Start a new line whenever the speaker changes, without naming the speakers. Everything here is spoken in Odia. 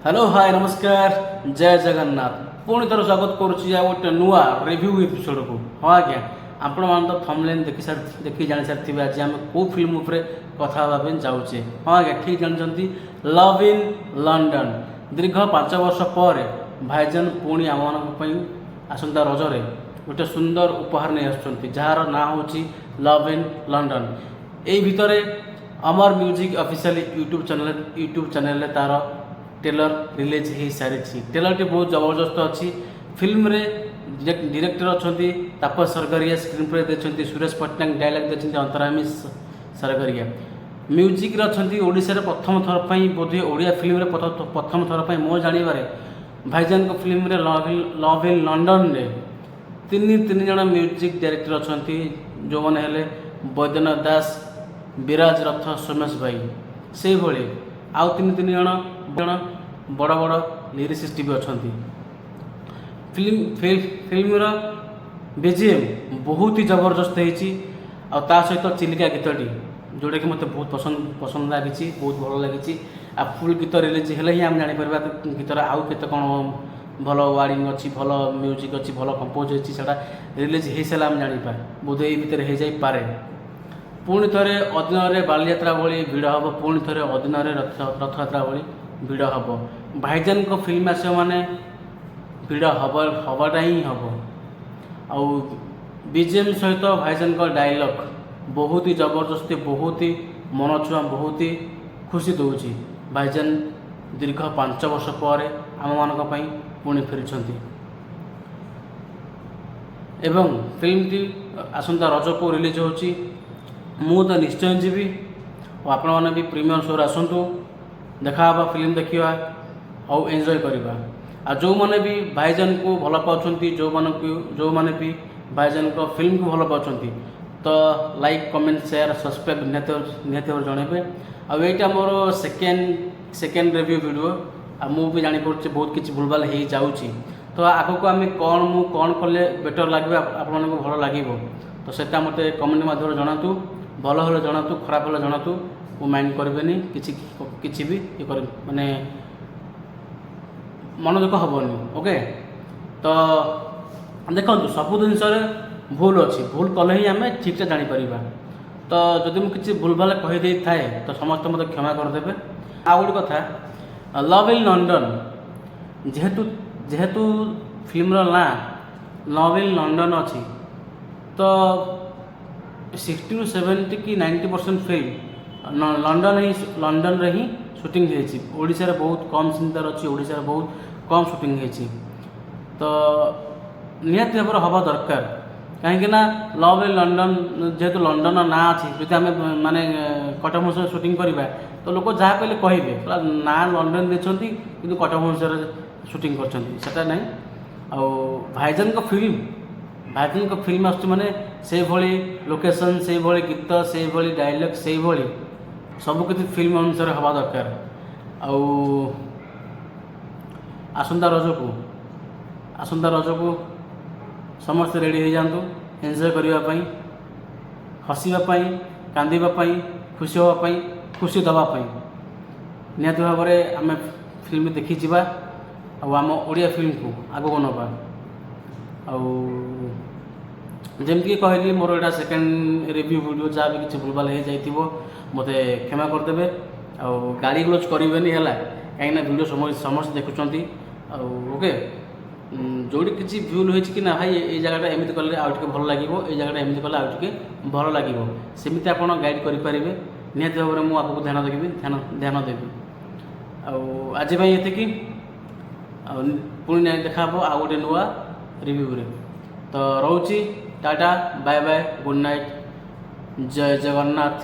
ହ୍ୟାଲୋ, ହାଏ, ନମସ୍କାର, ଜୟ ଜଗନ୍ନାଥ। ପୁଣି ଥରେ ସ୍ୱାଗତ କରୁଛି ଆଉ ଗୋଟେ ନୂଆ ରିଭ୍ୟୁ ଏପିସୋଡ଼କୁ। ହଁ ଆଜ୍ଞା, ଆପଣମାନେ ତ ଥମ୍ବନେଲ୍ ଦେଖି ଜାଣିସାରିଥିବେ ଆଜି ଆମେ କେଉଁ ଫିଲ୍ମ ଉପରେ କଥା ହେବା ପାଇଁ ଯାଉଛେ। ହଁ ଆଜ୍ଞା, ଠିକ୍ ଜାଣିଛନ୍ତି, ଲଭ୍ ଇନ୍ ଲଣ୍ଡନ। ଦୀର୍ଘ 5 ବର୍ଷ ପରେ ଭାଇଜାନ ପୁଣି ଆମମାନଙ୍କ ପାଇଁ ଆସନ୍ତା ରଜରେ ଗୋଟେ ସୁନ୍ଦର ଉପହାର ନେଇ ଆସୁଛନ୍ତି, ଯାହାର ନାଁ ହେଉଛି ଲଭ୍ ଇନ୍ ଲଣ୍ଡନ। ଏଇ ଭିତରେ ଅମର ମ୍ୟୁଜିକ୍ ଅଫିସିଆଲି ୟୁଟ୍ୟୁବ୍ ଚ୍ୟାନେଲରେ ତାର ଟ୍ରେଲର ରିଲିଜ୍ ହେଇସାରିଛି। ଟ୍ରେଲରଟି ବହୁତ ଜବରଦସ୍ତ ଅଛି। ଫିଲ୍ମରେ ଡିରେକ୍ଟର ଅଛନ୍ତି ତାପସ ସରଗରିଆ, ସ୍କ୍ରିନ୍ ପ୍ଲେ ଦେଇଛନ୍ତି ସୁରେଶ ପଟ୍ଟନାୟକ, ଡାଇଲଗ୍ ଦେଇଛନ୍ତି ଅନ୍ତରାମୀ ସରଗରିଆ, ମ୍ୟୁଜିକ୍ରେ ଅଛନ୍ତି ଓଡ଼ିଶାରେ ପ୍ରଥମ ଥର ପାଇଁ ବୋଧେ, ଓଡ଼ିଆ ଫିଲ୍ମରେ ପ୍ରଥମ ଥର ପାଇଁ ମୋ ଜାଣିବାରେ ଭାଇଜାନଙ୍କ ଫିଲ୍ମରେ ଲଭ୍ ଇନ୍ ଲଣ୍ଡନରେ ତିନି ତିନି ଜଣ ମ୍ୟୁଜିକ୍ ଡାଇରେକ୍ଟର ଅଛନ୍ତି, ଯେଉଁମାନେ ହେଲେ ବୈଦ୍ୟନାଥ ଦାସ, ବିରାଜ ରଥ, ସୋମେଶ ଭାଇ। ସେଇଭଳି ଆଉ ତିନି ତିନି ଜଣ ଜଣ ବଡ଼ ବଡ଼ ଲିରିସିଷ୍ଟ ବି ଅଛନ୍ତି। ଫିଲ୍ମର ବିଜିଏମ୍ ବହୁତ ହି ଜବରଦସ୍ତ ହେଇଛି। ଆଉ ତା ସହିତ ଚିଲିକା ଗୀତଟି, ଯେଉଁଟାକି ମୋତେ ବହୁତ ପସନ୍ଦ ପସନ୍ଦ ଲାଗିଛି, ବହୁତ ଭଲ ଲାଗିଛି। ଆଉ ଫୁଲ୍ ଗୀତ ରିଲିଜ୍ ହେଲେ ହିଁ ଆମେ ଜାଣିପାରିବା ଗୀତର ଆଉ କେତେ କ'ଣ ଭଲ ୱାର୍ଡ଼ିଂ ଅଛି, ଭଲ ମ୍ୟୁଜିକ୍ ଅଛି, ଭଲ କମ୍ପୋଜ୍ ହେଇଛି। ସେଇଟା ରିଲିଜ୍ ହେଇସାରିଲେ ଆମେ ଜାଣିବା। ବୋଧେ ଏଇ ଭିତରେ ହେଇଯାଇପାରେ। ପୁଣି ଥରେ ଅଦିନରେ ବାଲିଯାତ୍ରା ଭଳି ଭିଡ଼ ହେବ। ପୁଣି ଥରେ ଅଦିନରେ ରଥଯାତ୍ରା ଭଳି ଭିଡ଼ ହେବ। ଭାଇଜାନଙ୍କ ଫିଲ୍ମ ଆସିବ ମାନେ ଭିଡ଼ ହେବ, ହେବାଟା ହିଁ ହେବ। ଆଉ ବିଜିଏମ୍ ସହିତ ଭାଇଜାନଙ୍କ ଡାଇଲଗ୍ ବହୁତ ହି ଜବରଦସ୍ତି, ବହୁତ ହି ମନଛୁଆଁ, ବହୁତ ହି ଖୁସି ଦେଉଛି। ଭାଇଜାନ ଦୀର୍ଘ 5 ବର୍ଷ ପରେ ଆମମାନଙ୍କ ପାଇଁ ପୁଣି ଫେରିଛନ୍ତି ଏବଂ ଫିଲ୍ମଟି ଆସନ୍ତା ରଜକୁ ରିଲିଜ୍ ହେଉଛି। ମୁଁ ତ ନିଶ୍ଚୟ ଯିବି ଆଉ ଆପଣମାନେ ବି ପ୍ରିମିୟର ଶୋରେ ଆସନ୍ତୁ, ଦେଖା ହେବା, ଫିଲ୍ମ ଦେଖିବା ଆଉ ଏନ୍ଜୟ କରିବା। ଆଉ ଯେଉଁମାନେ ବି ଭାଇଜାନକୁ ଭଲ ପାଉଛନ୍ତି, ଯେଉଁମାନେ ବି ଭାଇଜାନଙ୍କ ଫିଲ୍ମକୁ ଭଲ ପାଉଛନ୍ତି, ତ ଲାଇକ୍, କମେଣ୍ଟ, ସେୟାର, ସବସ୍କ୍ରାଇବ୍ ନିହାତି ନିହାତି ଭାବରେ ଜଣାଇବେ। ଆଉ ଏଇଟା ମୋର ସେକେଣ୍ଡ ସେକେଣ୍ଡ ରିଭ୍ୟୁ ଭିଡ଼ିଓ। ଆଉ ମୁଁ ବି ଜାଣିପାରୁଛି ବହୁତ କିଛି ଭୁଲଭାଲ ହେଇଯାଉଛି। ତ ଆଗକୁ ଆମେ କ'ଣ, ମୁଁ କ'ଣ କଲେ ବେଟର୍ ଲାଗିବ, ଆପଣମାନଙ୍କୁ ଭଲ ଲାଗିବ, ତ ସେଟା ମୋତେ କମେଣ୍ଟ ମାଧ୍ୟମରେ ଜଣାନ୍ତୁ। ଭଲ ହେଲେ ଜଣାନ୍ତୁ, ଖରାପ ହେଲେ ଜଣାନ୍ତୁ। ମୁଁ ମାଇଣ୍ଡ କରିବେନି କିଛି, କିଛି ବି ଇଏ କରି ମାନେ ମନ ଦୁଃଖ ହେବନି। ଓକେ, ତ ଦେଖନ୍ତୁ, ସବୁ ଜିନିଷରେ ଭୁଲ ଅଛି। ଭୁଲ କଲେ ହିଁ ଆମେ ଠିକ୍ସେ ଜାଣିପାରିବା। ତ ଯଦି ମୁଁ କିଛି ଭୁଲ ଭାଲ କହିଦେଇଥାଏ, ତ ସମସ୍ତେ ମୋତେ କ୍ଷମା କରିଦେବେ। ଆଉ ଗୋଟେ କଥା, ଲଭ୍ ଇନ୍ ଲଣ୍ଡନ ଯେହେତୁ ଯେହେତୁ ଫିଲ୍ମର ନାଁ ଲଭ୍ ଇନ୍ ଲଣ୍ଡନ ଅଛି, ତ 60ରୁ 70 କି 90% ଫିଲ୍ମ ଲଣ୍ଡନ ହିଁ ଲଣ୍ଡନରେ ହିଁ ସୁଟିଂ ହେଇଛି। ଓଡ଼ିଶାରେ ବହୁତ କମ୍ ସିନ୍ ତାର ଅଛି। ଓଡ଼ିଶାରେ ବହୁତ କମ୍ ସୁଟିଂ ହେଇଛି। ତ ନିହାତି ଭାବରେ ହେବା ଦରକାର, କାହିଁକି ନା ଲଭ୍ ଇନ୍ ଲଣ୍ଡନ ଯେହେତୁ ଲଣ୍ଡନର ନାଁ ଅଛି, ଯଦି ଆମେ ମାନେ କଟକ ଭୁବନେଶ୍ୱରରେ ସୁଟିଂ କରିବା, ତ ଲୋକ ଯାହା କହିଲେ କହିବେ, ନାଁ ଲଣ୍ଡନ ଦେଇଛନ୍ତି କିନ୍ତୁ କଟକ ଭୁବନେଶ୍ୱରରେ ସୁଟିଂ କରିଛନ୍ତି। ସେଟା ନାହିଁ। ଆଉ ଭାଇଜାନଙ୍କ ଫିଲ୍ମ ଆସୁଛି ମାନେ ସେଇଭଳି ଲୋକେସନ୍, ସେଇଭଳି ଗୀତ, ସେଇଭଳି ଡାଇଲଗ୍, ସେଇଭଳି ସବୁକିଛି ଫିଲ୍ମ ଅନୁସାରେ ହେବା ଦରକାର। ଆଉ ଆସନ୍ତା ରଜକୁ ସମସ୍ତେ ରେଡ଼ି ହେଇଯାଆନ୍ତୁ ଏନ୍ଜୟ କରିବା ପାଇଁ, ହସିବା ପାଇଁ, କାନ୍ଦିବା ପାଇଁ, ଖୁସି ହେବା ପାଇଁ, ଖୁସି ଦେବା ପାଇଁ। ନିହାତି ଭାବରେ ଆମେ ଫିଲ୍ମ ଦେଖିଯିବା ଆଉ ଆମ ଓଡ଼ିଆ ଫିଲ୍ମକୁ ଆଗକୁ ନେବା। ଆଉ ଯେମିତିକି କହିଲି, ମୋର ଏଇଟା ସେକେଣ୍ଡ ରିଭ୍ୟୁ ଭିଡ଼ିଓ। ଯାହା ବି କିଛି ଭୁଲଭାଲ ହେଇଯାଇଥିବ, ମୋତେ କ୍ଷମା କରିଦେବେ ଆଉ ଗାଳି ଗୁଲଜ କରିବେନି, ହେଲା? କାହିଁକିନା ଭିଡ଼ିଓ ସମସ୍ତେ ସମସ୍ତେ ଦେଖୁଛନ୍ତି। ଆଉ ଓକେ, ଯେଉଁଠି କିଛି ଭୁଲ ହେଇଛି କି ନା ଭାଇ, ଏଇ ଜାଗାଟା ଏମିତି କଲେ ଆଉ ଟିକେ ଭଲ ଲାଗିବ, ଏଇ ଜାଗାଟା ଏମିତି କଲେ ଆଉ ଟିକେ ଭଲ ଲାଗିବ, ସେମିତି ଆପଣ ଗାଇଡ଼ କରିପାରିବେ। ନିହାତି ଭାବରେ ମୁଁ ଆଗକୁ ଧ୍ୟାନ ଦେବି, ଧ୍ୟାନ ଧ୍ୟାନ ଦେବି। ଆଉ ଆଜି ପାଇଁ ଏତିକି। ଆଉ ପୁଣି ଦେଖା ହେବ ଆଉ ଗୋଟେ ନୂଆ ରିଭ୍ୟୁରେ। ତ ରହୁଛି, tata, bye bye, good night, Jai Jagannath.